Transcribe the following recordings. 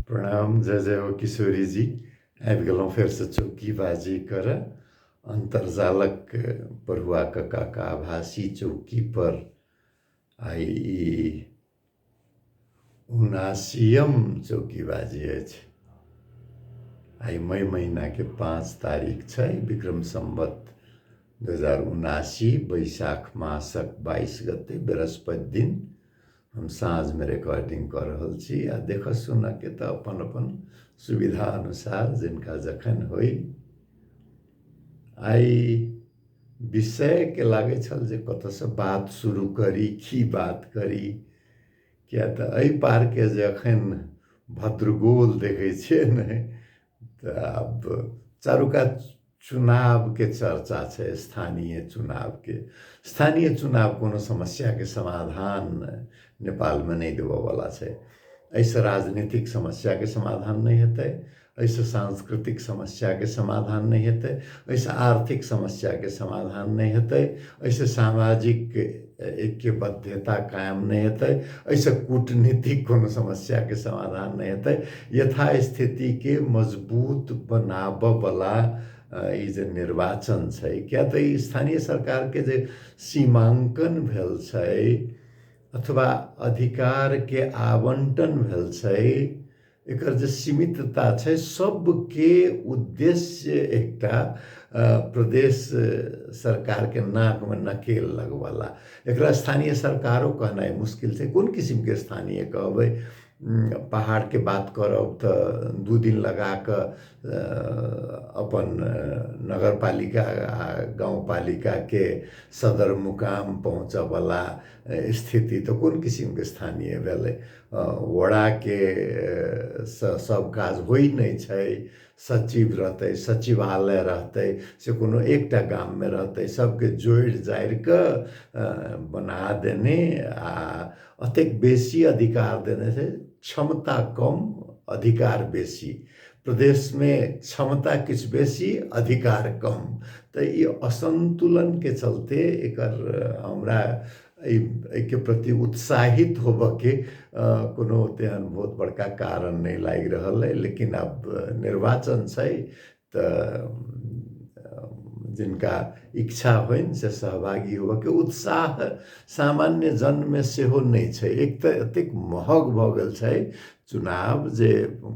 प्रणाम, जय जय हो किशोरीजी। आबि गेलहुँ फेरसँ चौकीबाजी करऽ अन्तर्जालक पढ़ुआ कक्काके आभासी चौकीपर। आइ ई 79म चौकीबाजी अछि। आइ मई महीनाके 5 तारीख छै, विक्रम सम्वत 2079 बैशाख मासक 22 गते बृहस्पति दिन हम साँझमे रिकॉर्डिंग कऽ रहल छी। आ देखऽ सुनऽके तऽ अपन अपन सुविधा अनुसार जिनका जखन होइ। आइ विषयके लागै छल जे कतऽसँ बात शुरू करी, की बात करी, किया तऽ एहि पारके जे एखन भद्रगोल देखै छियै ने, तऽ आब चारू कात चुनावके चर्चा छै, स्थानीय चुनावके। स्थानीय चुनाव कोनो समस्याके समाधान नेपालमे नहि देबऽवला छै। एहिसँ राजनीतिक समस्याके समाधान नहि हेतै, एहिसँ सांस्कृतिक समस्याके समाधान नहि हेतै, एहिसँ आर्थिक समस्याके समाधान नहि हेतै, एहिसँ सामाजिक ऐक्यबद्धता कायम नहि हेतै, एहिसँ कूटनीतिक कोनो समस्याके समाधान नहि हेतै। यथास्थितिके मजबूत बनाबऽवला ई जे निर्वाचन छै, किया तऽ ई स्थानीय सरकारके जे सीमाङ्कन भेल छै अथवा अधिकारके आवंटन भेल छै, एकर जे सीमितता छै, सबके उद्देश्य एकटा प्रदेश सरकारके नाकमे नकेल लगवला। एकरा स्थानीय सरकारो कहनाइ मुश्किल छै। कोन किसिमके स्थानीय कहबै? पहाड़के बात करब तऽ 2 दिन लगा कऽ अपन नगरपालिका आ गाउँपालिकाके सदरमुकाम पहुँचऽवला स्थिति तऽ कोन किसिमके स्थानीय भेलै? वडाके सब काज होइ नहि छै, सचिव रहतै, सचिवालय रहतै, से कोनो एकटा गाममे रहतै, सबके जोड़ि जाड़ि कऽ बना देने आ अतेक बेसी अधिकार देने छै। क्षमता कम, अधिकार बेसी। प्रदेशमे क्षमता किछु बेसी, अधिकार कम। तऽ ई असन्तुलनके चलते एकर हमरा एहिके प्रति उत्साहित होबऽके कोनो तेहन बहुत बड़का कारण नहि लागि रहल अइ। लेकिन आब निर्वाचन छै तऽ जिनका इच्छा होइन से सहभागी होबऽके उत्साह सामान्य जनमे सेहो नहि छै। एक तऽ एतेक महग भऽ गेल छै चुनाव जे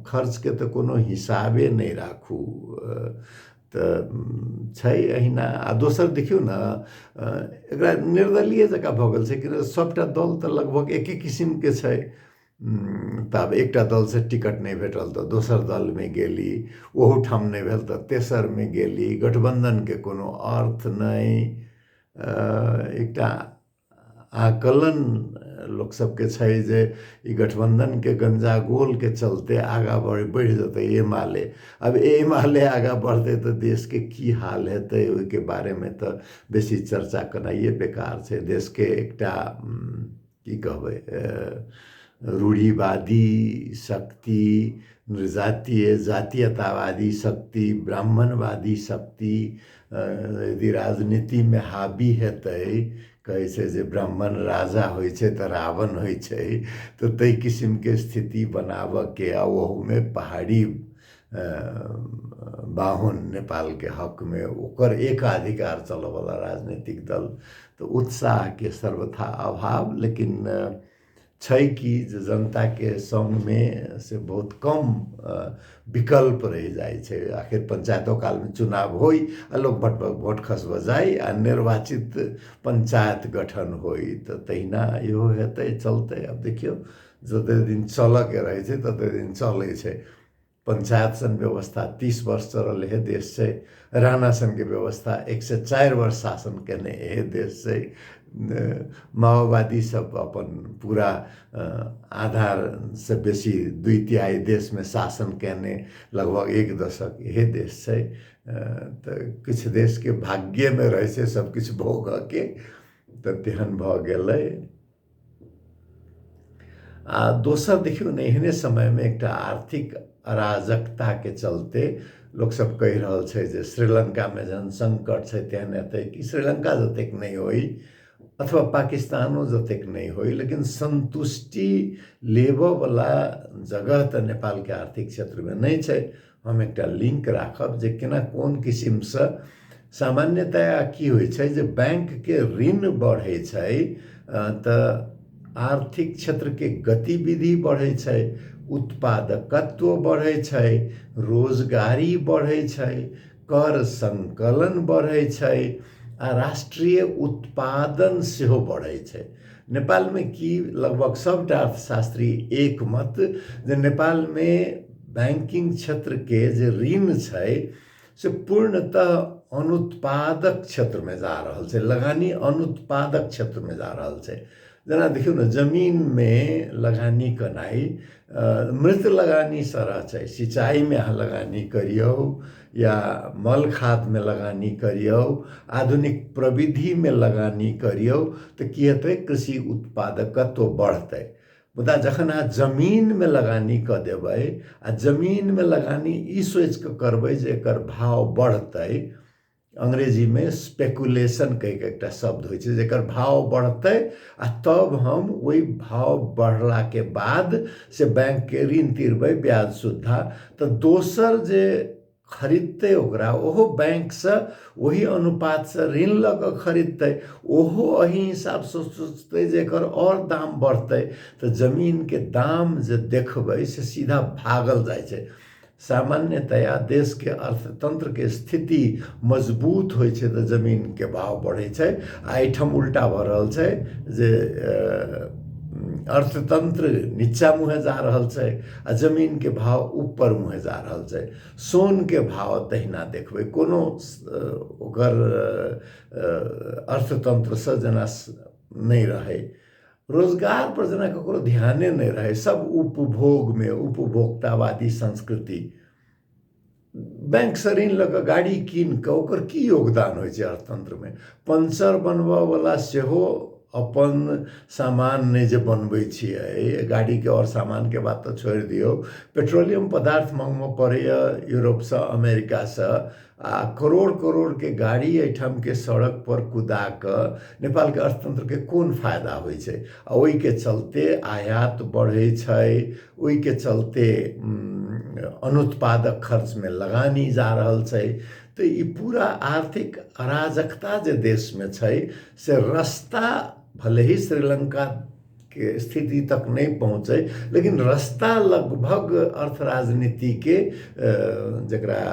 खर्चके तऽ कोनो हिसाबे नहि राखू, तऽ छै एहिना। आ दोसर देखियौ ने, एकरा निर्दलीय जकाँ भऽ गेल छै कि सभटा दल तऽ लगभग एके किसिमके छै। तऽ आब एकटा दलसँ टिकट नहि भेटल तऽ दोसर दलमे गेली, ओहूठाम नहि भेल तऽ तेसरमे गेली। गठबन्धनके कोनो अर्थ नहि। एकटा आकलन लोकसभके छै जे ई गठबन्धनके गंजागोलके चलते आगाँ बढ़ि जेतै एमाले। आब एमाले आगाँ बढ़तै तऽ देशके की हाल हेतै ओहिके बारेमे तऽ बेसी चर्चा केनाइए बेकार छै। देशके एकटा की कहबै रूढ़िवादी शक्ति, जातीय जातीयतावादी शक्ति, ब्राह्मणवादी शक्ति यदि राजनीतिमे हाबी हेतै, कहै छै जे ब्राह्मण राजा होइ छै तऽ रावण होइ छै, तऽ ताहि किसिमके स्थिति बनाबऽके आ ओहूमे पहाड़ी बाहुन नेपालके हकमे ओकर एकाधिकार चलऽवला राजनीतिक दल, तऽ उत्साहके सर्वथा अभाव। लेकिन छै कि जे जनताके सङ्गमे से बहुत कम विकल्प रहि जाइ छै। आखिर पञ्चायतो कालमे चुनाव होइ आ लोक भोट खसबऽ जाइ आ निर्वाचित पञ्चायत गठन होइ, तऽ तहिना इहो हेतै, चलतै। आब देखियौ, जते दिन चलऽके रहै छै तते दिन चलै छै। पञ्चायत सन व्यवस्था 30 वर्ष चलल इहे देश छै, राणा सनके व्यवस्था 104 वर्ष शासन केने इहे देश छै। माओवादी सब अपन पूरा आधारसँ बेसी 2/3 देशमे शासन केने लगभग 1 दशक इहे देश छै। तऽ किछु देशके भाग्यमे रहै छै सबकिछु भोगऽके, तऽ तेहन भऽ गेलै। आ दोसर देखियौ ने, एहने समयमे एकटा आर्थिक अराजकताके चलते लोकसब कहि रहल छै जे श्रीलङ्कामे जहन सङ्कट छै तेहन हेतै कि श्रीलङ्का जतेक नहि होइ, अथवा पाकिस्तानो जतेक नहि होइ, लेकिन सन्तुष्टि लेबऽवला जगह तऽ नेपालके आर्थिक क्षेत्रमे नहि छै। हम एकटा लिंक राखब जे केना कोन किसिमसँ सामान्यतया की होइ छै जे बैंकके ऋण बढ़ै छै तऽ आर्थिक क्षेत्रके गतिविधि बढ़ै छै, उत्पादकत्व बढ़ै छै, रोजगारी बढ़ै छै, कर संकलन बढ़ै छै आ राष्ट्रीय उत्पादन सेहो बढ़ै छै। नेपालमे की लगभग सबटा अर्थशास्त्री एकमत जे नेपालमे बैंकिंग क्षेत्रके जे ऋण छै से पूर्णतः अनुत्पादक क्षेत्रमे जा रहल छै, लगानी अनुत्पादक क्षेत्रमे जा रहल छै। जेना देखियौ ने, जमीनमे लगानी केनाइ मृत लगानी सरह छै। सिंचाइमे अहाँ लगानी करियौ या मल खादमे लगानी करियौ, आधुनिक प्रविधिमे लगानी करियौ तऽ की हेतै, कृषि उत्पादकत्व बढ़तै। मुदा जखन अहाँ जमीनमे लगानी कऽ देबै आ जमीनमे लगानी ई सोचि कऽ करबै जे एकर भाव बढ़तै, अंग्रेजीमे स्पेकुलेशन कहिके एकटा शब्द होइ छै, जेकर भाव बढ़तै आ तब हम ओहि भाव बढ़लाके बाद से बैंकके ऋण तिरबै ब्याज सुद्धा, तऽ दोसर जे खरीदतै ओकरा ओहो बैंकसँ ओही अनुपातसँ ऋण लऽ कऽ खरीदतै, ओहो एही हिसाबसँ सोचतै जे एकर आओर दाम बढ़तै, तऽ जमीनके दाम जे देखबै से सीधा भागल जाइ छै। सामान्यतया देशके अर्थतंत्रके स्थिति मजबूत होइ छै तऽ जमीनके भाव बढ़ै छै, आ एहिठाम उल्टा भऽ रहल छै जे अर्थतंत्र नीचा मुँहे जा रहल छै आ जमीनके भाव ऊपर मुँहे जा रहल छै। सोनके भाव तहिना देखबै, कोनो ओकर अर्थतंत्रसँ जेना नहि रहै, रोजगार पर जेना ककरो ध्याने नहि रहै, सब उपभोगमे, उपभोक्तावादी संस्कृति। बैंकसँ ऋण लऽ कऽ गाड़ी कीन कऽ ओकर की योगदान होइ छै अर्थतंत्रमे? पंचर बनबऽवला सेहो अपन सामान नहि जे बनबै छियै, गाड़ीके आओर सामानके बात तऽ छोड़ि दियौ, पेट्रोलियम पदार्थ मङ्गबऽ पड़ैए यूरोपसँ, अमेरिकासँ, आ करोड़ करोड़के गाड़ी एहिठामके सड़क पर कुदा कऽ नेपालके अर्थतंत्रके कोन फायदा होइ छै? आ ओहिके चलते आयात बढ़ै छै, ओहिके चलते अनुत्पादक खर्चमे लगानी जा रहल छै। तऽ ई पूरा आर्थिक अराजकता जे देशमे छै से रास्ता भले ही श्रीलंका के स्थिति तक नहि पहुँचै, लेकिन रास्ता लगभग अर्थ राजनीतिके जकरा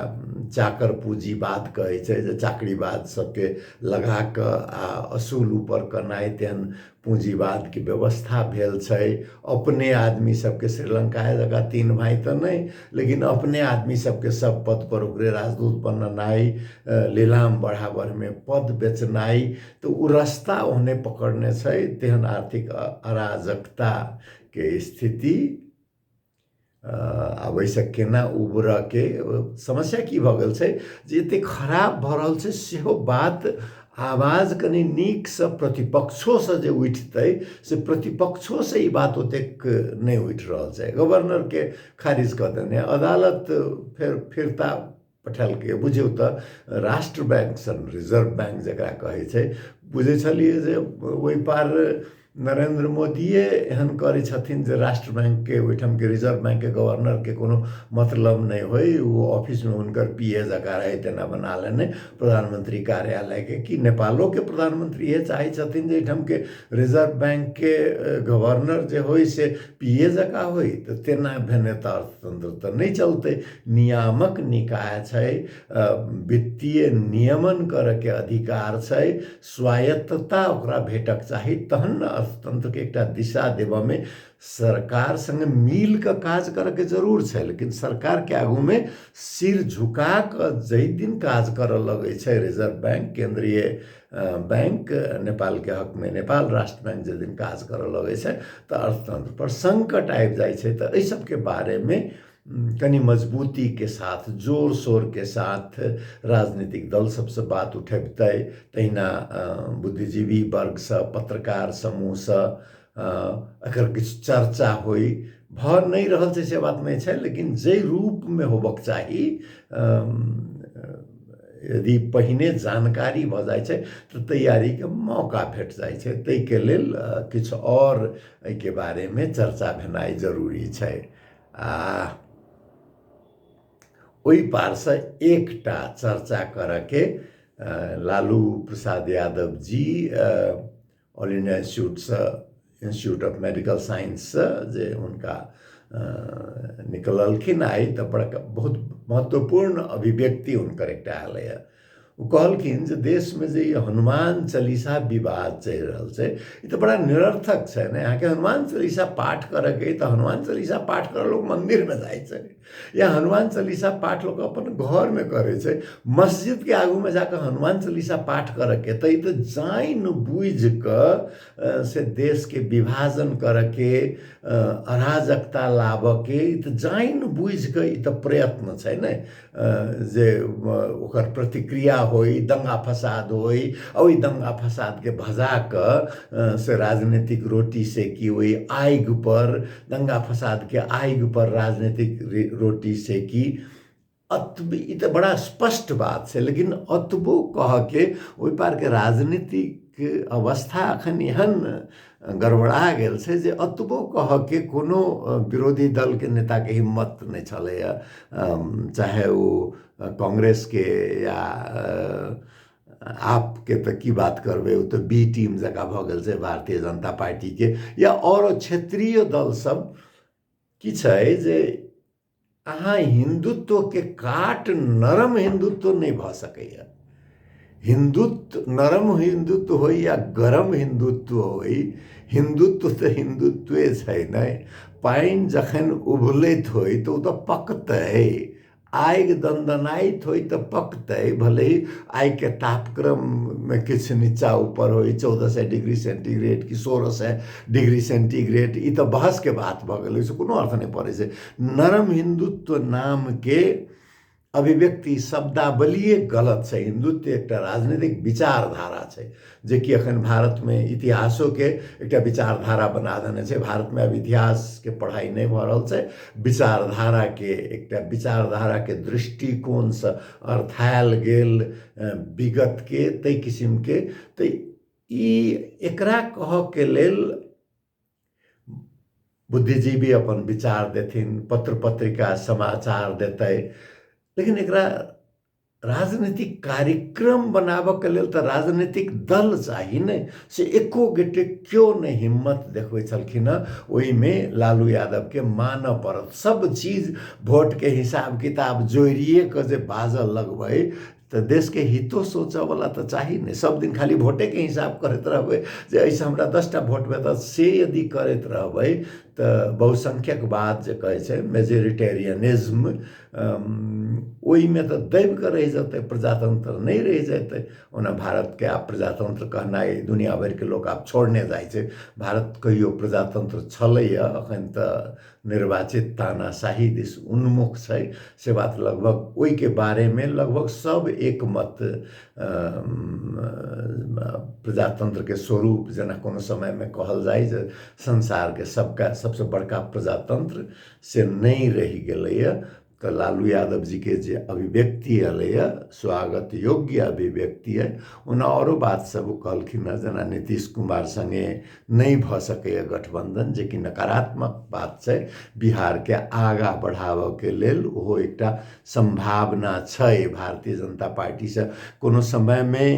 चाकर पूँजीवाद कहै छै, जे चाकरीवाद सबके लगा कऽ आ असूल ऊपर केनाइ, तेहन पूँजीवादके व्यवस्था भेल छै। अपने आदमी सबके श्रीलंका जकाँ तीन भाइ तऽ नहि, लेकिन अपने आदमी सबके सब पद पर ओकरे राजदूत बनेनाइ, लीलाम बराबरमे पद बेचनाइ, तऽ ओ रास्ता ओहने पकड़ने छै। तेहन आर्थिक अराजकताके स्थिति आब एहिसँ केना उबरऽके समस्या की भऽ गेल छै जे एतेक खराब भऽ रहल छै, सेहो बात आवाज कनि नीकसँ प्रतिपक्षोसँ जे उठितै से प्रतिपक्षोसँ ई बात ओतेक नहि उठि रहल छै। गवर्नरके खारिज कऽ देने, अदालत फेर फिरता पठेलकै। बुझियौ तऽ राष्ट्र बैंक सन रिजर्व बैंक जकरा कहै छै, बुझै छलियै जे ओहि पार नरेन्द्र मोदिए एहन करै छथिन जे राष्ट्र बैंकके ओहिठामके रिजर्व बैंकके गवर्नरके कोनो मतलब नहि होइ, ओ ऑफिसमे हुनकर पी ए जकाँ रहै तेना बना लेने प्रधानमंत्री कार्यालयके। कि नेपालोके प्रधानमंत्री इएह चाहै छथिन जे एहिठामके रिजर्व बैंकके गवर्नर जे होइ से पी ए जकाँ होइ? तऽ तेना भेने तऽ अर्थतंत्र तऽ नहि चलतै। नियामक निकाय छै, वित्तीय नियमन करऽके अधिकार छै, स्वायत्तता ओकरा भेटक चाही, तहन ने अर्थतंत्रके एकटा दिशा देबऽमे सरकार सङ्गे मिल कऽ काज करऽके जरूर छै। लेकिन सरकारके आगूमे सिर झुका कऽ जाहि दिन काज करऽ लगै छै रिजर्व बैंक, केंद्रीय बैंक नेपालके हकमे नेपाल राष्ट्र बैंक जाहि दिन काज करऽ लगै छै तऽ अर्थतंत्र पर संकट आबि जाइ छै। तऽ एहि सबके बारेमे कनि मजबूती के साथ, जोर शोर के साथ राजनीतिक दल सबसँ बात उठबितै, तहिना बुद्धिजीवी वर्गसँ, पत्रकार समूहसँ एकर किछु चर्चा होइ। भऽ नहि रहल छै से बात नहि छै, लेकिन जाहि रूपमे होबक चाही यदि पहिने जानकारी भऽ जाइ छै तऽ तैयारीके मौका भेट जाइ छै। ताहिके लेल किछु आओर एहिके बारेमे चर्चा भेनाइ जरूरी छै। आ ओहि पारसँ एकटा चर्चा करऽके लालू प्रसाद यादव जी ऑल इंडिया इंस्टीट्यूटसँ, इंस्टीट्यूट ऑफ मेडिकल साइंससँ जे हुनका निकललखिन आइ, तऽ बड़का बहुत महत्वपूर्ण अभिव्यक्ति हुनकर एकटा आयलैए। ओ कहलखिन जे देशमे जे ई हनुमान चालीसा विवाद चलि रहल छै ई तऽ बड़ा निरर्थक छै ने। अहाँके हनुमान चालीसा पाठ करऽके तऽ हनुमान चालीसा पाठ करऽ लोक मन्दिरमे जाइ छै, या हनुमान चालीसा पाठ लोक अपन घरमे करै छै, मस्जिदके आगूमे जाकऽ हनुमान चालीसा पाठ करऽके तऽ ई तऽ जानि बुझि कऽ से देशके विभाजन करऽके, अराजकता लाबऽके ई तऽ जानि बुझि कऽ ई तऽ प्रयत्न छै ने, जे ओकर प्रतिक्रिया होइ, दंगा फसाद होइ, आ ओहि दंगा फसादके भजा कऽ से राजनीतिक रोटी सेकी, ओहि आगि पर दंगा फसादके आगि पर राजनीतिक रोटी सेकी। अतबे ई तऽ बड़ा स्पष्ट बात छै। लेकिन अतबो कहऽके ओहि पारके राजनीतिक अवस्था अखन एहन गड़बड़ा गेल छै जे अतबो कहऽके कोनो विरोधी दलके नेताके हिम्मत नहि छलैए, चाहे ओ कांग्रेसके या आपके तऽ की बात करबै, ओ तऽ बी टीम जकाँ भऽ गेल छै भारतीय जनता पार्टीके, या आओरो क्षेत्रीय दल सब। की छै जे अहाँ हिन्दुत्वके काट नरम हिन्दुत्व नहि भऽ सकैए। हिन्दुत्व नरम हिन्दुत्व होइ या गरम हिन्दुत्व होइ, हिन्दुत्व तऽ हिन्दुत्वे छै ने। पानि जखन उबलैत होइ तऽ ओ तऽ पकतै, आगि दनदनाइत होइ तऽ पकतै, भले ही आगिके तापक्रममे किछु नीचा ऊपर होइ, 1400 डिग्री सेंटीग्रेड कि 1600 डिग्री सेंटीग्रेड, ई तऽ बहसके बात भऽ गेलै, ओहिसँ कोनो अर्थ नहि पड़ै छै। नरम हिन्दुत्व नामके अभिव्यक्ति शब्दावलिए गलत छै। हिन्दुत्व एकटा राजनीतिक विचारधारा छै जेकि अखन भारतमे इतिहासोके एकटा विचारधारा बना देने छै। भारतमे आब इतिहासके पढ़ाइ नहि भऽ रहल छै, विचारधाराके एकटा विचारधाराके दृष्टिकोणसँ अर्थायल गेल विगतके ताहि किसिमके। तऽ ई एकरा कहऽके लेल बुद्धिजीवी अपन विचार देथिन, पत्र पत्रिका समाचार देतै, लेकिन एकरा राजनीतिक कार्यक्रम बनाबऽके लेल तऽ राजनीतिक दल चाही ने। से एको गोटे केओ नहि हिम्मत देखबै छलखिन हँ। ओहिमे लालू यादवके मानऽ पड़त, सब चीज भोटके हिसाब किताब जोड़िए कऽ जे बाजऽ लगबै तऽ देशके हितो सोचऽवला तऽ चाही ने। सब दिन खाली भोटेके हिसाब करैत रहबै जे एहिसँ हमरा 10टा भोट भेटत, से यदि करैत रहबै तऽ बहुसंख्यकवाद जे कहै छै मेजोरिटेरियनिज्म, ओहिमे तऽ दबि कऽ रहि जेतै, प्रजातंत्र नहि रहि जेतै। ओना भारतके आब प्रजातंत्र कहनाइ दुनिया भरिके लोक आब छोड़ने जाइ छै। भारत कहियो प्रजातंत्र छलैए, अखन तऽ निर्वाचित तानाशाही दिस उन्मुख छै, से बात लगभग ओहिके बारेमे लगभग सब एकमत। प्रजातंत्रके स्वरूप जेना कोनो समयमे कहल जाइ जे संसारके सबका सबसँ बड़का प्रजातंत्र, से नहि रहि गेलैए। तऽ लालू यादव जीके जे अभिव्यक्ति एलैए स्वागत योग्य अभिव्यक्ति अइ। ओना आओरो बात सब ओ कहलखिन हँ, जेना नीतीश कुमार सङ्गे नहि भऽ सकैए गठबन्धन, जेकि नकारात्मक बात छै। बिहारके आगाँ बढ़ाबऽके लेल ओहो एकटा सम्भावना छै। भारतीय जनता पार्टीसँ कोनो समयमे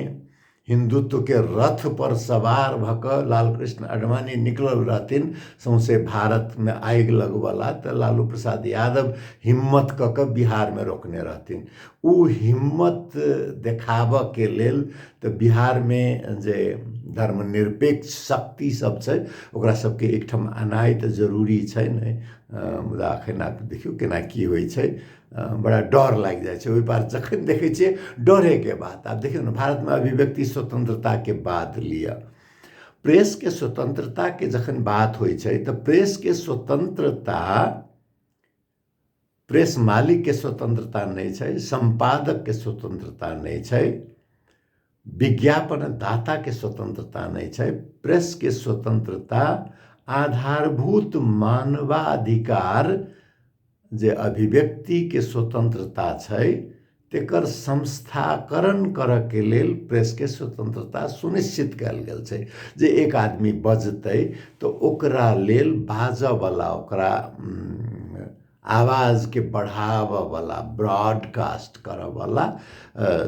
हिन्दुत्वके रथ पर सवार भऽ कऽ लालकृष्ण आडवाणी निकलल रहथिन सौंसे भारतमे आगि लगवला, तऽ लालू प्रसाद यादव हिम्मत कऽ कऽ बिहारमे रोकने रहथिन। ओ हिम्मत देखाबऽके लेल तऽ बिहारमे जे धर्मनिरपेक्ष शक्ति सब छै ओकरा सबके एकठाम अनाइ तऽ जरूरी छै ने। मुदा एखन आब देखियौ केना की होइ छै, बड़ा डर लागि जाइ छै ओहि पार जखन देखै छियै, डरेके बात। आब देखियौ ने, भारतमे अभिव्यक्ति स्वतंत्रताके बात लिअ, प्रेसके स्वतंत्रताके जखन बात होइ छै तऽ प्रेसके स्वतंत्रता प्रेस मालिकके स्वतंत्रता नहि छै, सम्पादकके स्वतंत्रता नहि छै, विज्ञापनदाताके स्वतंत्रता नहि छै। प्रेसके स्वतंत्रता आधारभूत मानवाधिकार जे अभिव्यक्तिके स्वतंत्रता छै तेकर संस्थाकरण करऽके लेल प्रेसके स्वतन्त्रता सुनिश्चित कयल गेल छै जे एक आदमी बजतै तऽ ओकरा लेल बाजऽवला, ओकरा आवाजके बढ़ाबऽवला, ब्रॉडकास्ट करऽवला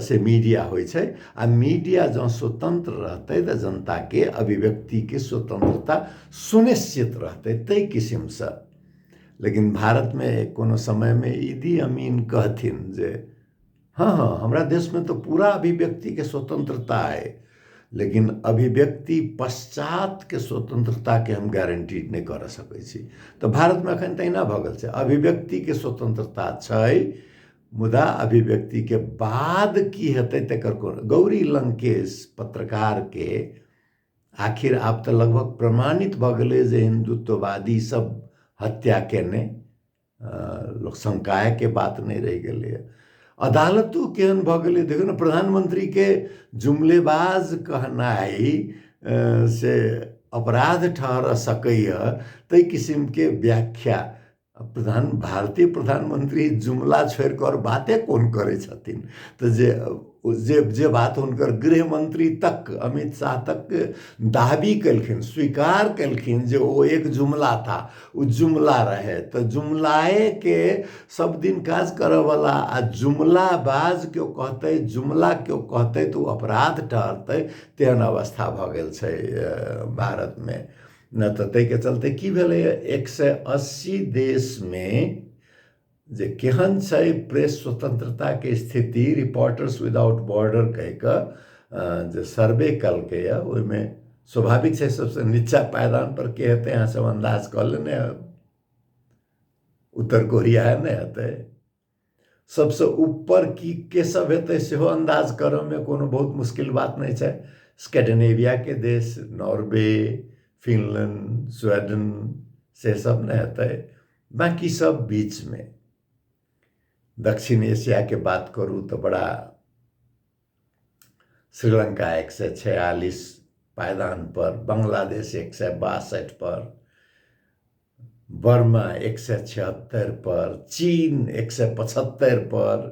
से मीडिया होइ छै। आ मीडिया जँ स्वतन्त्र रहतै तऽ जनताके अभिव्यक्तिके स्वतन्त्रता सुनिश्चित रहतै, ताहि किसिमसँ। लेकिन भारतमे कोनो समयमे ईदी अमीन कहथिन जे हँ हँ हमरा देशमे तऽ पूरा अभिव्यक्तिके स्वतन्त्रता अइ, लेकिन अभिव्यक्ति पश्चातके स्वतन्त्रताके हम गारंटी नहि करऽ सकै छी। तऽ भारतमे एखन तहिना भऽ गेल छै, अभिव्यक्तिके स्वतन्त्रता छै मुदा अभिव्यक्तिके बाद की हेतै तकर कोनो। गौरी लंकेश पत्रकारके आखिर आब तऽ लगभग प्रमाणित भऽ गेलै जे हिन्दुत्ववादी सब हत्या केने, लोक शंकायके बात नहि रहि गेलैए। अदालतो केहन भऽ गेलै देखियौ ने, प्रधानमंत्रीके जुमलेबाज कहनाइ से अपराध ठहर सकैए ताहि किसिमके व्याख्या। भारतीय प्रधानमंत्री जुमला छोड़ि कऽ आओर बाते कोन करै छथिन? तऽ जे जे जे बात हुनकर गृहमंत्री तक अमित शाह तक दाबी केलखिन, स्वीकार केलखिन जे ओ एक जुमला था, ओ जुमला रहे। तऽ जुमलाएके सब दिन काज करऽवला आ जुमलाबाज केओ कहतै, जुमला केओ कहतै तऽ ओ अपराध ठहरतै, तेहन अवस्था भऽ गेल छै भारतमे। नहि तऽ ताहिके चलते की भेलैए, 180 देशमे जे केहन छै प्रेस स्वतंत्रताके स्थिति, रिपोर्टर्स विदाउट बॉर्डर कहि कऽ जे सर्वे केलकैए ओहिमे स्वाभाविक छै सबसँ नीचा पायदान पर के हेतै, अहाँ सब अन्दाज कऽ लेने हेब, उत्तर कोरिया नहि हेतै। सबसँ ऊपर की के सब हेतै सेहो अन्दाज करऽमे कोनो बहुत मुश्किल बात नहि छै। स्कैंडिनेवियाके देश, नॉर्वे, फिनलैंड, स्वीडन से सब नहि हेतै, बाँकी सब बीचमे। दक्षिण एशियाके बात करू तऽ बड़ा श्रीलंका 146 पायदान पर, बांग्लादेश 162 पर, बर्मा 176 पर, चीन 175 पर,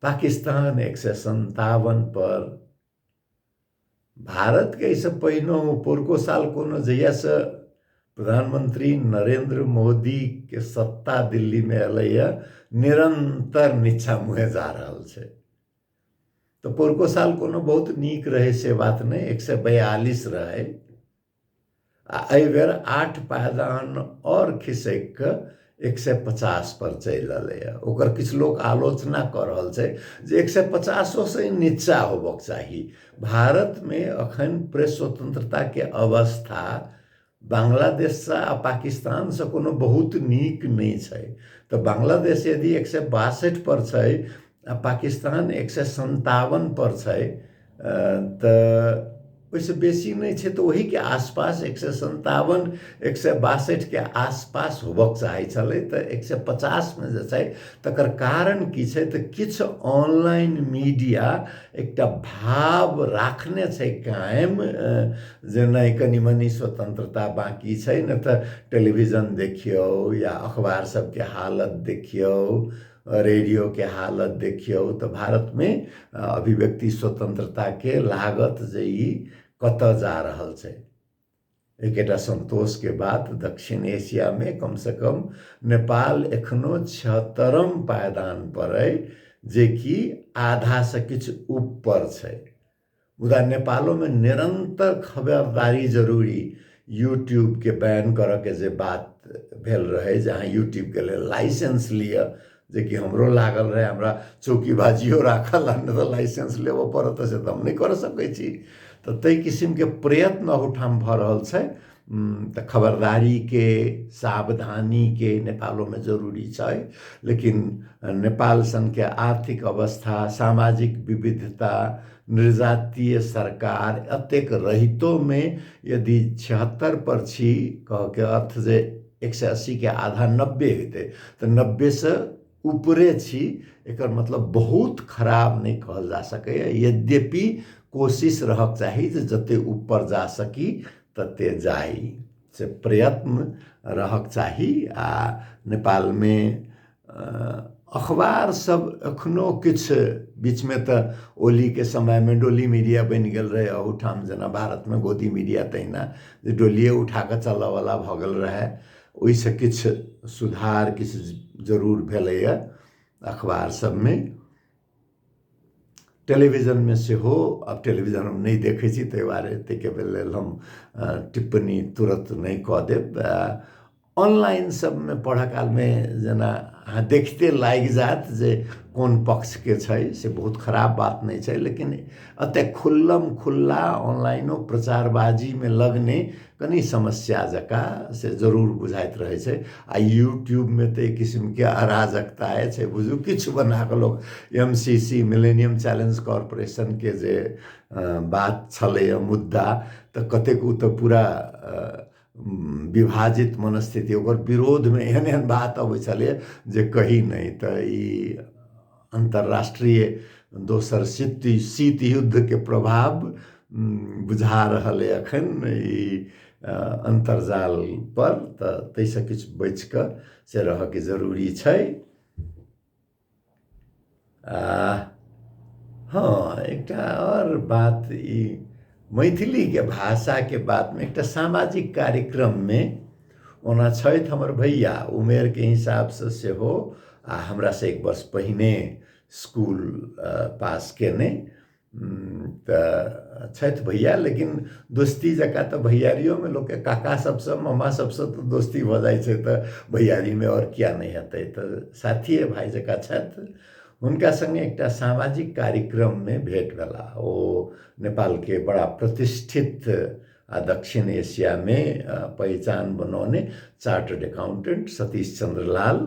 पाकिस्तान 157 पर। भारतके एहिसँ पहिनहुँ पुरको साल कोनो जहियासँ प्रधानमंत्री नरेंद्र मोदी के सत्ता दिल्ली में एलैए निरंतर नीचा मुँहे जा रहल छै। तऽ पुरको साल कोनो बहुत नीक रहै से बात नहि, 142 रहै, आ एहिबेर 8 पायदान आओर खिसकि कऽ 150 पर चलि एलैए। ओकर किछु लोक आलोचना कऽ रहल छै जे 150 सँ नीचा होबक चाही। भारतमे अखन प्रेस स्वतंत्रताके अवस्था बांग्लादेशसँ आ पाकिस्तानसँ कोनो बहुत नीक नहि छै। तऽ बांग्लादेश यदि 162 पर छै आ पाकिस्तान 157 पर छै तऽ ओहिसँ बेसी नहि छै, तऽ ओहीके आसपास 157 162के आसपास होबक चाहै छलै, तऽ 150मे जे छै तकर कारण की छै? तऽ किछु ऑनलाइन मीडिया एकटा भाव राखने छै कायम जे नहि कनि मनि स्वतंत्रता बाँकी छै। नहि तऽ टेलीविजन देखियौ या अखबार सबके हालत देखियौ, रेडियोके हालत देखियौ, तऽ भारतमे अभिव्यक्ति स्वतंत्रताके लागत जे ई कतऽ जा रहल छै। एकेटा संतोषके बात, दक्षिण एशियामे कमसँ कम नेपाल एखनो 76म पायदान पर अइ, जेकि आधासँ किछु ऊपर छै। मुदा नेपालोमे निरन्तर खबरदारी जरूरी। यूट्यूबके बैन करऽके जे बात भेल रहै जे अहाँ यूट्यूबके लेल लाइसेंस लिअ, जेकि हमरो लागल रहै, हमरा चौकी भाजियो राखल आ नहि तऽ लाइसेंस लेबऽ पड़त, से तऽ हम नहि करऽ सकै छी। तऽ ताहि किसिमके प्रयत्न अहूठाम भऽ रहल छै। तऽ खबरदारीके, सावधानीके नेपालोमे जरूरी छै। लेकिन नेपाल सनके आर्थिक अवस्था, सामाजिक विविधता, निर्जातीय सरकार एतेक रहितोमे यदि 76 पर छी, कहके अर्थ जे 180के आधा 90 हेतै, तऽ 90सँ ऊपरे छी, एकर मतलब बहुत खराब नहि कहल जा सकैए। यद्यपि कोशिश रहक चाही जे जते ऊपर जा सकी तते जाइ, से प्रयत्न रहक चाही। आ नेपालमे अखबार सब एखनो किछु बीचमे तऽ ओलीके समयमे डोली मीडिया बनि गेल रहै अहूठाम, जेना भारतमे गोदी मीडिया तहिना जे डोलिए उठा कऽ चलऽवला भऽ गेल रहै। ओहिसँ किछु सुधार किछु जरूर भेलैए अखबार सबमे। टेलीविजनमे सेहो, आब टेलीविजन हम नहि देखै छी ताहि दुआरे ताहिके लेल हम टिप्पणी तुरन्त नहि कऽ देब। ऑनलाइन सबमे पढ़ऽ कालमे जेना अहाँ देखिते लागि जायत जे कोन पक्षके छै, से बहुत खराब बात नहि छै, लेकिन एतेक खुल्लम खुल्ला ऑनलाइनो प्रचारबाजीमे लगने कनि समस्या जकाँ से जरूर बुझाइत रहै छै। आ यूट्यूबमे तऽ एक किसिमके अराजकताए छै, बुझू किछु बना कऽ लोक M C C millennium challenge कॉरपोरेशनके जे बात छलैए मुद्दा, तऽ कतेक ओ तऽ पूरा विभाजित मनस्थिति ओकर विरोधमे एहन एहन बात अबै छलैए जे कही नहि। तऽ ई अन्तर्राष्ट्रीय दोसर शीत युद्धके प्रभाव बुझा रहल अइ एखन ई अन्तर्जालपर, तऽ ताहिसँ किछु बचिकऽ से रहऽके जरूरी छै। हँ, एकटा आओर बात ई मैथिलीके भाषाके बातमे एकटा सामाजिक कार्यक्रममे ओना छथि हमर भैया उमेरके हिसाबसँ सेहो आ हमरासँ एक वर्ष पहिने स्कूल पास केने तऽ छथि भैया, लेकिन दोस्ती जकाँ तऽ भैयारियोमे लोकके काका सबसँ मामा सबसँ तऽ दोस्ती भऽ जाइ छै, तऽ भैयारीमे आओर किया नहि हेतै। तऽ साथिए भाय जकाँ छथि, हुनका सङ्गे एकटा सामाजिक कार्यक्रममे भेँट भेला। ओ नेपालके बड़ा प्रतिष्ठित आ दक्षिण एशियामे पहिचान बनौने चार्टर्ड एकाउंटेंट सतीश चंद्र लाल।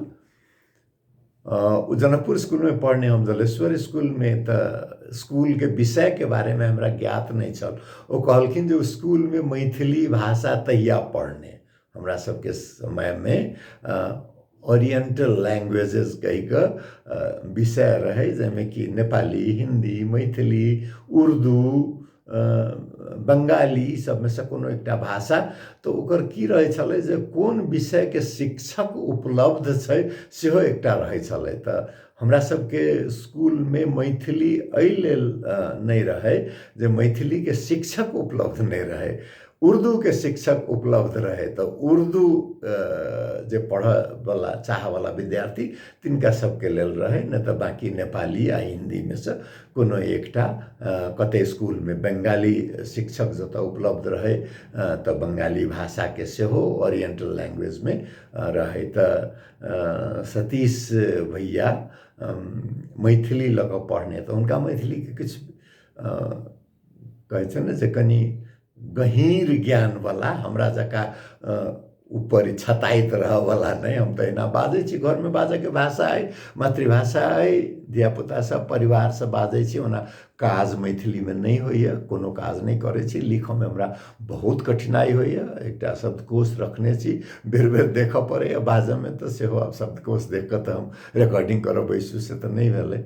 ओ जनकपुर स्कूलमे पढ़ने, हम जलेश्वर स्कूलमे, तऽ स्कूलके विषयके बारेमे हमरा ज्ञात नहि छल। ओ कहलखिन जे स्कूलमे मैथिली भाषा तहिया पढ़ने हमरा सबके समयमे ओरिएंटल लैंग्वेजेस कहि कऽ विषय रहै, जाहिमे कि नेपाली, हिन्दी, मैथिली, उर्दू, बंगाली सबमे से कोनो एकटा भाषा। तऽ ओकर की रहै छलै जे कोन विषयके शिक्षक उपलब्ध छै सेहो एकटा रहै छलै। तऽ हमरा सबके स्कूलमे मैथिली एहि लेल नहि रहै जे मैथिलीके शिक्षक उपलब्ध नहि रहै, उर्दूके शिक्षक उपलब्ध रहै। तऽ उर्दू जे पढ़ऽवला चाहऽवला विद्यार्थी तिनका सबके लेल रहै, नहि तऽ बाँकी नेपाली आ हिन्दीमे से कोनो एकटा। कते स्कूलमे बंगाली शिक्षक जतऽ उपलब्ध रहै तऽ बंगाली भाषाके सेहो ओरिएंटल लैंग्वेजमे रहै। तऽ सतीश भैया मैथिली लऽ कऽ पढ़ने, तऽ हुनका मैथिलीके किछु कहै छै ने जे कनि गहीँर ज्ञानवला, हमरा जकाँ ऊपर छताइत रहऽवला नहि। हम तऽ एना बाजै छी, घरमे बाजऽके भाषा अइ, मातृभाषा अइ, धियापुता सब परिवारसँ बाजै छी। ओना काज मैथिलीमे नहि होइए, कोनो काज नहि करै छी। लिखऽमे हमरा बहुत कठिनाइ होइए, एकटा शब्दकोश रखने छी, बेर बेर देखऽ पड़ैए। बाजऽमे तऽ सेहो आब शब्दकोश देखि कऽ तऽ हम रिकॉर्डिंग करऽ बैसू से तऽ नहि भेलै,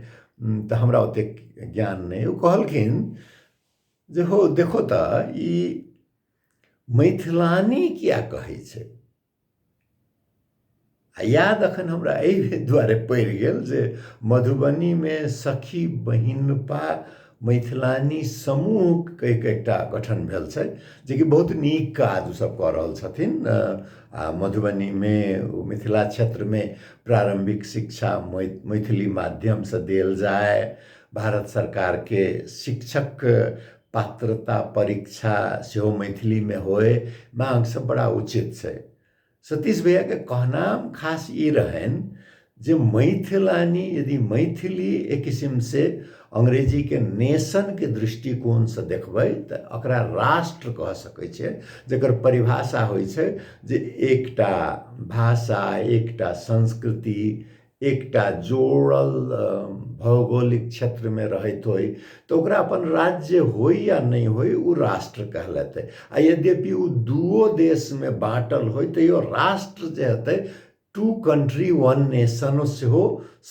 तऽ हमरा ओतेक ज्ञान नहि। ओ कहलखिन जे हो देखो तऽ ई मैथिलानी किया कहै छै। आ याद अखन हमरा एहि दुआरे पड़ि गेल जे मधुबनीमे सखी बहिनपा मैथिलानी समूह कहि कऽ एकटा गठन भेल छै, जेकि बहुत नीक काज ओसभ कऽ रहल छथिन। आ मधुबनीमे मिथिला क्षेत्रमे प्रारम्भिक शिक्षा मैथिली माध्यमसँ देल जाय, भारत सरकारके शिक्षक पात्रता परीक्षा सेहो मैथिलीमे होय, माँग सब बड़ा उचित छै। सतीश भैयाके कहनाम खास ई रहनि जे मैथिलानी यदि मैथिली एक किसिमसे अंग्रेजीके नेशनके दृष्टिकोणसँ देखबै तऽ एकरा राष्ट्र कह सकै छियै, जकर परिभाषा होइ छै जे एकटा भाषा, एकटा संस्कृति, एकटा जोड़ल भौगोलिक क्षेत्रमे रहैत होइ, तऽ ओकरा अपन राज्य होइ या नहि होइ ओ राष्ट्र कहलेतै। आ यद्यपि ओ दूओ देशमे बाँटल होइ तैयो राष्ट्र जे हेतै, टू कंट्री वन नेशन सेहो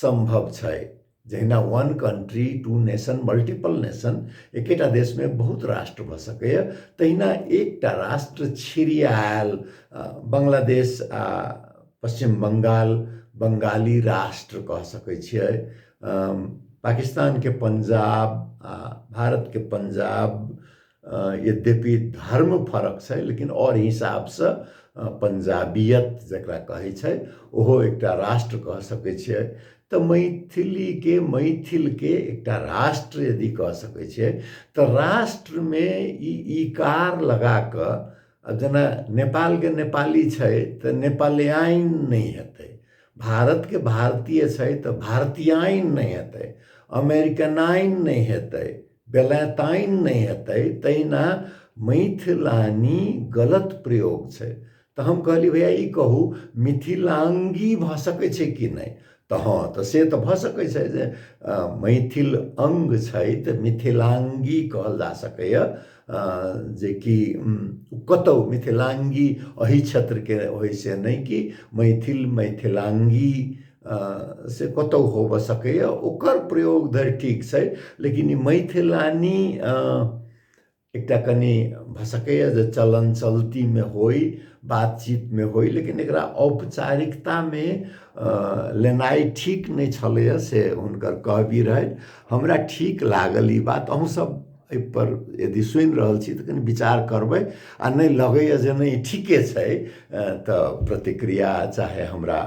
सम्भव छै। जहिना one country two nation multiple nation, एकेटा देशमे बहुत राष्ट्र भऽ सकैए, तहिना एकटा राष्ट्र छिड़ियायल बांग्लादेश आ पश्चिम बंगाल बंगाली राष्ट्र कह सकै छियै। पाकिस्तानके पंजाब आ भारतके पंजाब यद्यपि धर्म फरक छै, लेकिन आओर हिसाबसँ पंजाबियत जकरा कहै छै ओहो एकटा राष्ट्र कह सकै छियै। तऽ मैथिलीके मैथिलके एकटा राष्ट्र यदि कह सकै छियै तऽ राष्ट्रमे ई इकार लगा कऽ, आब जेना नेपालके नेपाली छै तऽ नेपालियाइन नहि हेतै, भारतके भारतीय छै तऽ भारतीयाइन नहि हेतै, अमेरिकनाइन नहि हेतै, बेलैताइन नहि हेतै, तहिना मैथिलानी गलत प्रयोग छै। तऽ हम कहली भैया ई कहू मिथिलांगी भऽ सकै छै कि नहि? तऽ हँ, तऽ से तऽ भऽ सकै छै जे मैथिल अङ्ग छै तऽ मिथिलांगी कहल जा सकैए, जेकि कतहु मिथिलांगी एहि क्षेत्रके होइ से नहि कि मैथिल मैथिलांगी से कतहु होबऽ सकैए, ओकर प्रयोग धरि ठीक छै। लेकिन ई मैथिलानी एकटा कनि भऽ सकैए जे चलन चलतीमे होइ, बातचीतमे होइ, लेकिन एकरा औपचारिकतामे लेनाइ ठीक नहि छलैए, से हुनकर कहबी रहै। हमरा ठीक लागल ई बात। अहूँ सब एहिपर यदि सुनि रहल छी तऽ कनि विचार करबै, आ नहि लगैए जे नहि ठीके छै तऽ प्रतिक्रिया चाहे हमरा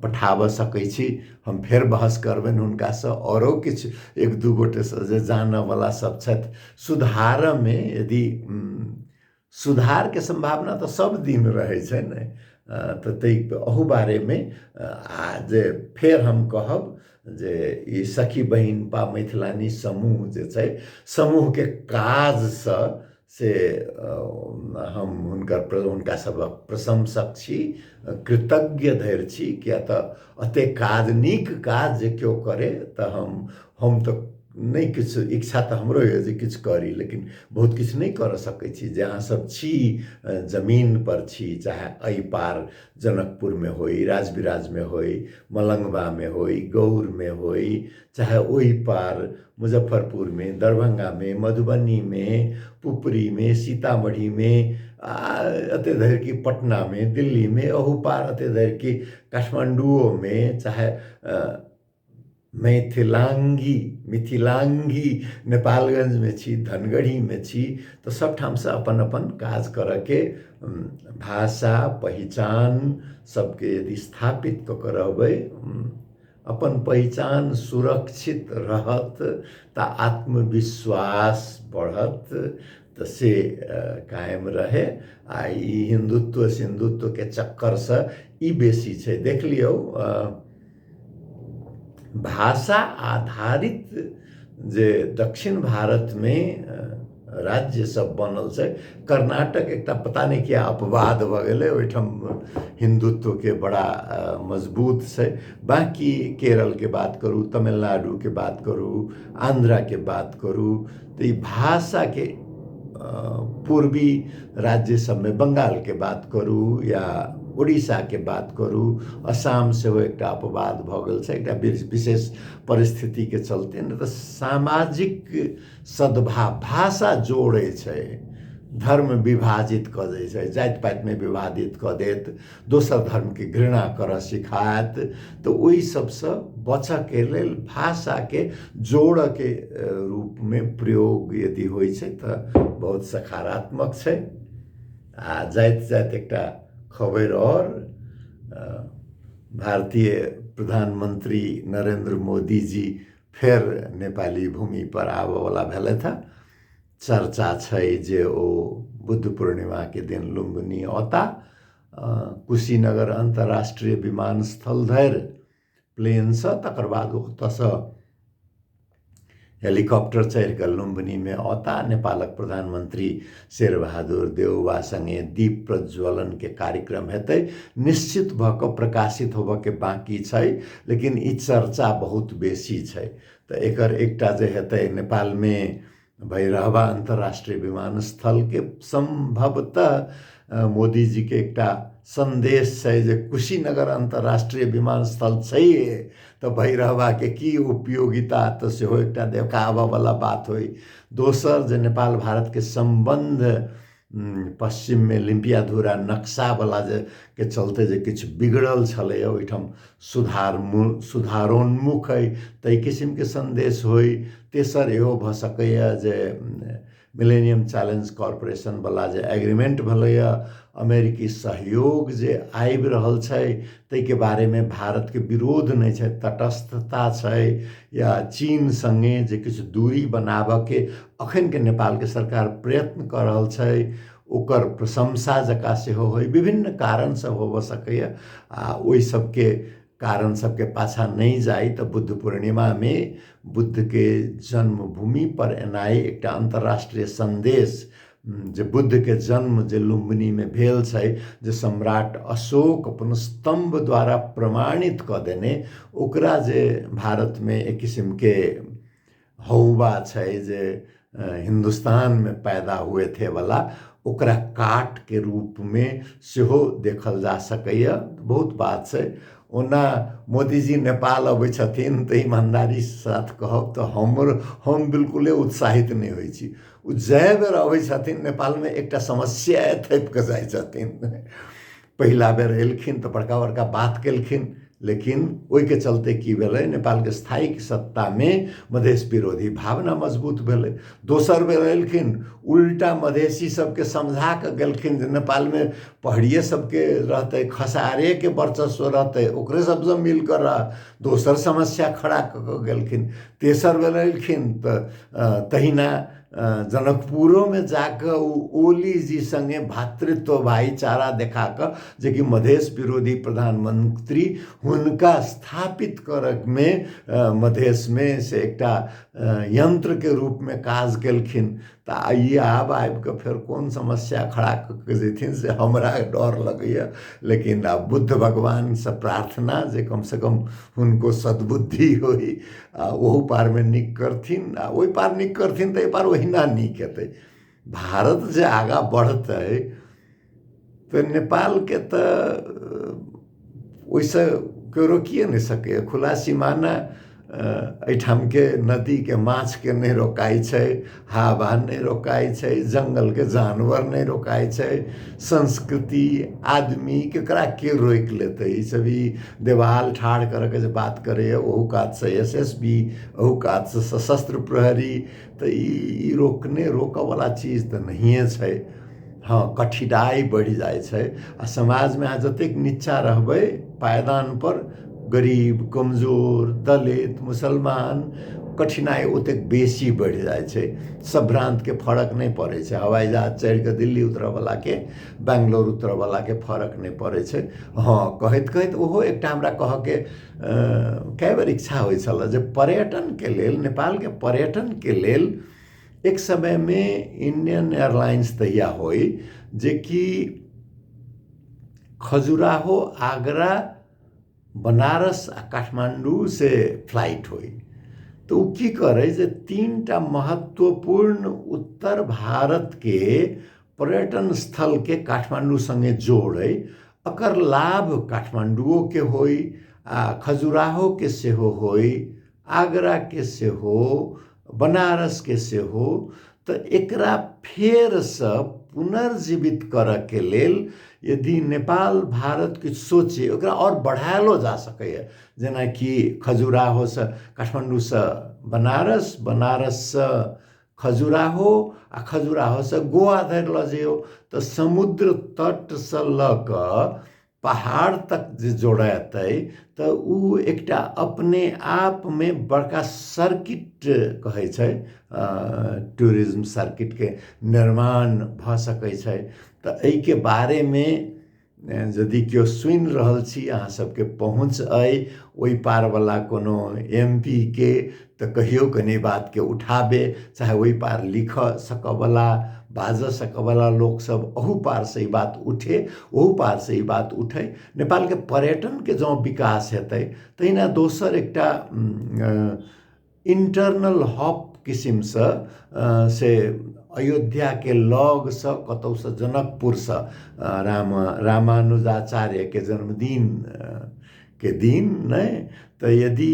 पठाबऽ सकै छी, हम फेर बहस करबनि हुनकासँ, औरो किछु एक दू गोटेसँ जे जानऽवला सब छथि। सुधारमे यदि सुधारके सम्भावना तऽ सब दिन रहै छै ने, तऽ ताहि अहू बारेमे आ जे फेर हम कहब जे ई सखी बहिनपा मैथिलानी समूह जे छै, समूहके काजसँ से हम हुनकर हुनका सभक प्रशंसक छी, कृतज्ञ धरि छी, किया तऽ एतेक काज नीक काज जे केओ करे तऽ हम तऽ नहि किछु इच्छा तऽ हमरो यऽ जे किछु करी, लेकिन बहुत किछु नहि करऽ सकै छी। जे अहाँ सब छी जमीन पर छी, चाहे एहि पार जनकपुरमे होइ, राजविराजमे होइ, मलंगवामे होइ, गौरमे होइ, चाहे ओहि पार मुजफ्फरपुरमे, दरभंगामे, मधुबनीमे, पुपरीमे, सीतामढ़ीमे, आ एते धरि कि पटनामे, दिल्लीमे, अहू पार एते धरि कि काठमाण्डुओमे, चाहे मैथिलांगी मिथिलांगी नेपालगंजमे छी, धनगढ़ीमे छी, तऽ सबठामसँ अपन अपन काज करऽके भाषा पहिचान सबके यदि स्थापित कऽ कऽ रहबै, अपन पहिचान सुरक्षित रहत तऽ आत्मविश्वास बढ़त, तऽ से कायम रहे। आ ई हिन्दुत्व सिन्धुत्वके चक्करसँ ई बेसी छै। देख लियौ, भाषा आधारित जे दक्षिण भारतमे राज्य सब बनल छै, कर्नाटक एकटा पता नहि किया अपवाद भऽ गेलै, ओहिठाम हिन्दुत्वके बड़ा मजबूत छै। बाँकी केरलके बात करू, तमिलनाडुके बात करू, आन्ध्राके बात करू, तऽ ई भाषाके पूर्वी राज्य सबमे बंगालके बात करू या उड़ीसाके बात करू, असम सेहो एकटा अपवाद भऽ गेल छै एकटा विशेष परिस्थितिके चलते, नहि तऽ सामाजिक सद्भाव भाषा जोड़ै छै, धर्म विभाजित कऽ दै छै, जाति पातिमे विभाजित कऽ देत, दोसर धर्मके घृणा करऽ सिखायत। तऽ ओहि सबसँ बचऽके लेल भाषाके जोड़ऽके रूपमे प्रयोग यदि होइ छै तऽ बहुत सकारात्मक छै। आ जाइत जाइत एकटा खबरि आओर, भारतीय प्रधानमंत्री नरेंद्र मोदी जी फेर नेपाली भूमि पर आबऽवला भेलथि हँ। चर्चा छै जे ओ बुद्ध पूर्णिमाके दिन लुम्बिनी औता, कुशीनगर अन्तर्राष्ट्रीय विमानस्थल धरि प्लेनसँ, तकर बाद ओतऽसँ हेलीकॉप्टर चढ़ि कऽ लुम्बिनीमे औता। नेपालक प्रधानमंत्री शेरबहादुर देउवा सङ्गे दीप प्रज्वलनके कार्यक्रम हेतै। निश्चित भऽ कऽ प्रकाशित होबऽके बाँकी छै, लेकिन ई चर्चा बहुत बेसी छै। तऽ एकर एकटा जे हेतै नेपालमे भैरहवा अन्तर्राष्ट्रीय विमानस्थलके सम्भवतः मोदीजीके एकटा सन्देश छै जे कुशीनगर अन्तर्राष्ट्रीय विमानस्थल छैहे तऽ भैरहवाके की उपयोगिता, तऽ सेहो एकटा देखाबऽवला बात होइ। दोसर जे नेपाल भारतके सम्बन्ध पश्चिममे लिम्पियाधुरा नक्शावला जे के चलते जे किछु बिगड़ल छलैए ओहिठाम सुधार सुधारोन्मुख अइ ताहि किसिमके सन्देश होइ। तेसर इहो भऽ सकैए जे मिलेनियम चैलेंज कॉरपोरेशनवला जे एग्रीमेंट भेलैए, अमेरिकी सहयोग जे आबि रहल छै ताहिके बारेमे भारतके विरोध नहि छै, तटस्थता छै, या चीन सङ्गे जे किछु दूरी बनाबऽके अखनके नेपालके सरकार प्रयत्न कऽ रहल छै ओकर प्रशंसा जकाँ सेहो होइ। विभिन्न कारण सब होबऽ सकैए आ ओहि सबके कारण सबके पाछाँ नहि जाइ तऽ बुद्ध पूर्णिमामे बुद्धके जन्मभूमि पर एनाइ एकटा अन्तर्राष्ट्रीय सन्देश जे बुद्धके जन्म जे लुम्बिनीमे भेल छै, जे सम्राट अशोक अपन स्तम्भ द्वारा प्रमाणित कऽ देने, ओकरा जे भारतमे एक किसिमके हौवा छै जे हिन्दुस्तानमे पैदा हुए थे वाला, ओकरा काटके रूपमे सेहो देखल जा सकैए। बहुत बात छै। ओना मोदीजी नेपाल अबै छथिन तऽ ईमानदारी साथ कहब तऽ हम बिल्कुले उत्साहित नहि होइ छी। ओ जए बेर अबै छथिन नेपालमे एकटा समस्या थपि कऽ जाइ छथिन। पहिला बेर एलखिन तऽ बड़का बड़का बात केलखिन, लेकिन ओहिके चलते की भेलै, नेपालके स्थायी सत्तामे मधेश विरोधी भावना मजबूत भेलै। दोसर बेर एलखिन उल्टा मधेशी सबके समझा कऽ गेलखिन जे नेपालमे पहड़िए सबके रहतै, खसारेके वर्चस्व रहतै, ओकरे सबसँ मिल कऽ रह, दोसर समस्या खड़ा कऽ कऽ गेलखिन। तेसर बेर एलखिन तऽ तहिना जनकपुरोमे जाकऽ ओ ओलीजी सङ्गे भातृत्व भाइचारा देखा कऽ जेकि मधेश विरोधी प्रधानमन्त्री हुनका स्थापित करऽमे मधेशमे से एकटा यन्त्रके रूपमे काज केलखिन। तऽ ई आब आबि कऽ फेर कोन समस्या खड़ा कऽ के जेथिन से हमरा डर लगैए। लेकिन आब बुद्ध भगवानसँ प्रार्थना जे कमसँ कम हुनको सद्बुद्धि होइ आ ओहू पारमे नीक करथिन, आ ओहि पार नीक करथिन तऽ एहि पार ओहिना नीक हेतै। भारत जे आगाँ बढ़तै तऽ नेपालके तऽ ओहिसँ केओ रोकिए नहि सकैए। खुला सीमाना एहिठामके नदीके माछके नहि रोकाइ छै, हवा नहि रोकाइ छै, जङ्गलके जानवर नहि रोकाइ छै, संस्कृति आदमी केकरा के रोकि लेतै। ईसब ई देवाल ठाढ़ करऽके जे बात करैए ओहू कातसँ SSB, ओहू कातसँ सशस्त्र प्रहरी, तऽ ई रोकने रोकऽवला चीज तऽ नहिए छै। हँ, कठिनाइ बढ़ि जाइ छै आ समाजमे अहाँ जतेक नीचा रहबै पायदानपर, गरीब, कमजोर, दलित, मुसलमान, कठिनाइ ओतेक बेसी बढ़ि जाइ छै। सभ्रान्तके फरक नहि पड़ै छै। हवाई जहाज चढ़ि कऽ दिल्ली उतरऽवलाके, बेंगलोर उतरऽवलाके फरक नहि पड़ै छै। हँ, कहैत कहैत ओहो एकटा हमरा कहऽके कए बेर इच्छा होइ छलै जे पर्यटनके लेल, नेपालके पर्यटनके लेल एक समयमे इंडियन एयरलाइंस तहिया होइ जेकि खजुराहो, आगरा, बनारस आ काठमाण्डू से फ्लाइट होइ। तऽ ओ की करै जे 3टा महत्वपूर्ण उत्तर भारतके पर्यटन स्थलके काठमाण्डू सङ्गे जोड़ै, एकर लाभ काठमाण्डुओके होइ आ खजुराहोके सेहो होइ, आगराके सेहो, बनारसके सेहो। तऽ एकरा फेरसँ पुनर्जीवित करऽके लेल यदि नेपाल भारत किछु सोचे ओकरा आओर बढ़ायलो जा सकैए। जेनाकि खजुराहोसँ काठमाण्डूसँ बनारस, बनारससँ खजुराहो आ खजुराहोसँ गोवा धरि लऽ जइयौ तऽ समुद्र तटसँ लऽ कऽ पहाड़ तक जे जोड़ेतै तऽ ओ एकटा अपने आपमे बड़का सर्किट कहै छै, टूरिज्म सर्किटके निर्माण भऽ सकै छै। तऽ एहिके बारेमे यदि केओ सुनि रहल छी, अहाँ सबके पहुँच अइ ओहि पारवला कोनो MP के, तऽ कहियो कनि बातके उठाबे, चाहे ओहि पार लिखऽ सकऽवला बाजऽ सकऽवला लोकसब अहू पारसँ ई बात उठे, ओहू पारसँ ई बात उठे। नेपालके पर्यटनके जँ विकास हेतै तहिना दोसर एकटा इंटरनल हॉप किसिमसँ से अयोध्याके लगसँ कतहुसँ जनकपुरसँ रामानुजाचार्यके जन्मदिन के दिन नहि तऽ यदि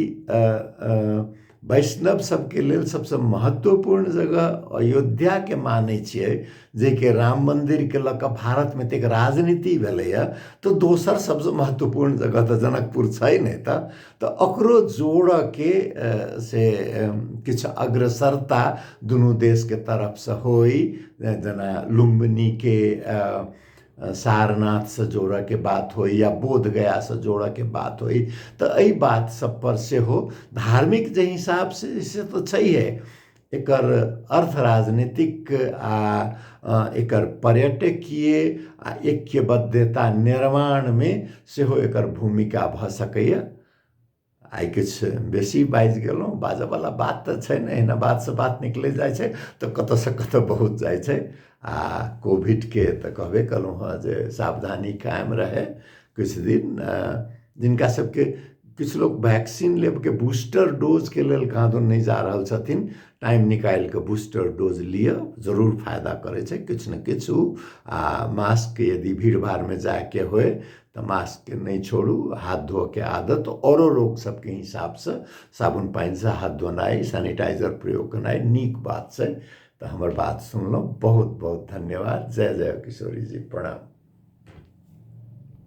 वैष्णव सबके लेल सबसँ महत्वपूर्ण जगह अयोध्याके मानै छियै, जेकि राम मन्दिरके लऽ कऽ भारतमे एतेक राजनीति भेलैए, तऽ दोसर सबसँ महत्वपूर्ण जगह तऽ जनकपुर छै नहि। तऽ ओकरो जोड़ऽके से किछु अग्रसरता दुनू देशके तरफसँ होइ, जेना लुम्बिनीके सारनाथसँ जोड़ऽके बात होइ या बोधगयासँ जोड़ऽके बात होइ, तऽ एहि बात सबपर सेहो धार्मिक जे हिसाबसँ से तऽ छैहे, एकर अर्थ राजनीतिक आ एकर पर्यटकीय आ ऐक्यबद्धता निर्माणमे सेहो एकर भूमिका भऽ सकैए। आइ किछु बेसी बाजि गेलहुँ, बाजऽवला बात तऽ छै ने, एहिना बातसँ बात निकलि जाइ छै तऽ कतऽसँ कतऽ बहुत जाइ छै। आ कोविडके तऽ कहबे केलहुँ हँ जे सावधानी कायम रहै किछु दिन। जिनका सबके किछु लोक वैक्सीन लेबके बूस्टर डोजके लेल कहाँ दन नहि जा रहल छथिन, टाइम निकालि कऽ बूस्टर डोज लिअ, जरूर फायदा करै छै किछु ने किछु। आ मास्क यदि भीड़ भाड़मे जायके होय तऽ मास्कके नहि छोड़ू, हाथ धोअके आदत औरो रोग सबके हिसाबसँ साबुन पानिसँ हाथ धोनाइ, सैनिटाइजर प्रयोग केनाइ नीक बात छै। तऽ हमर बात सुनलहुँ, बहुत बहुत धन्यवाद। जय जय किशोरी जी, प्रणाम।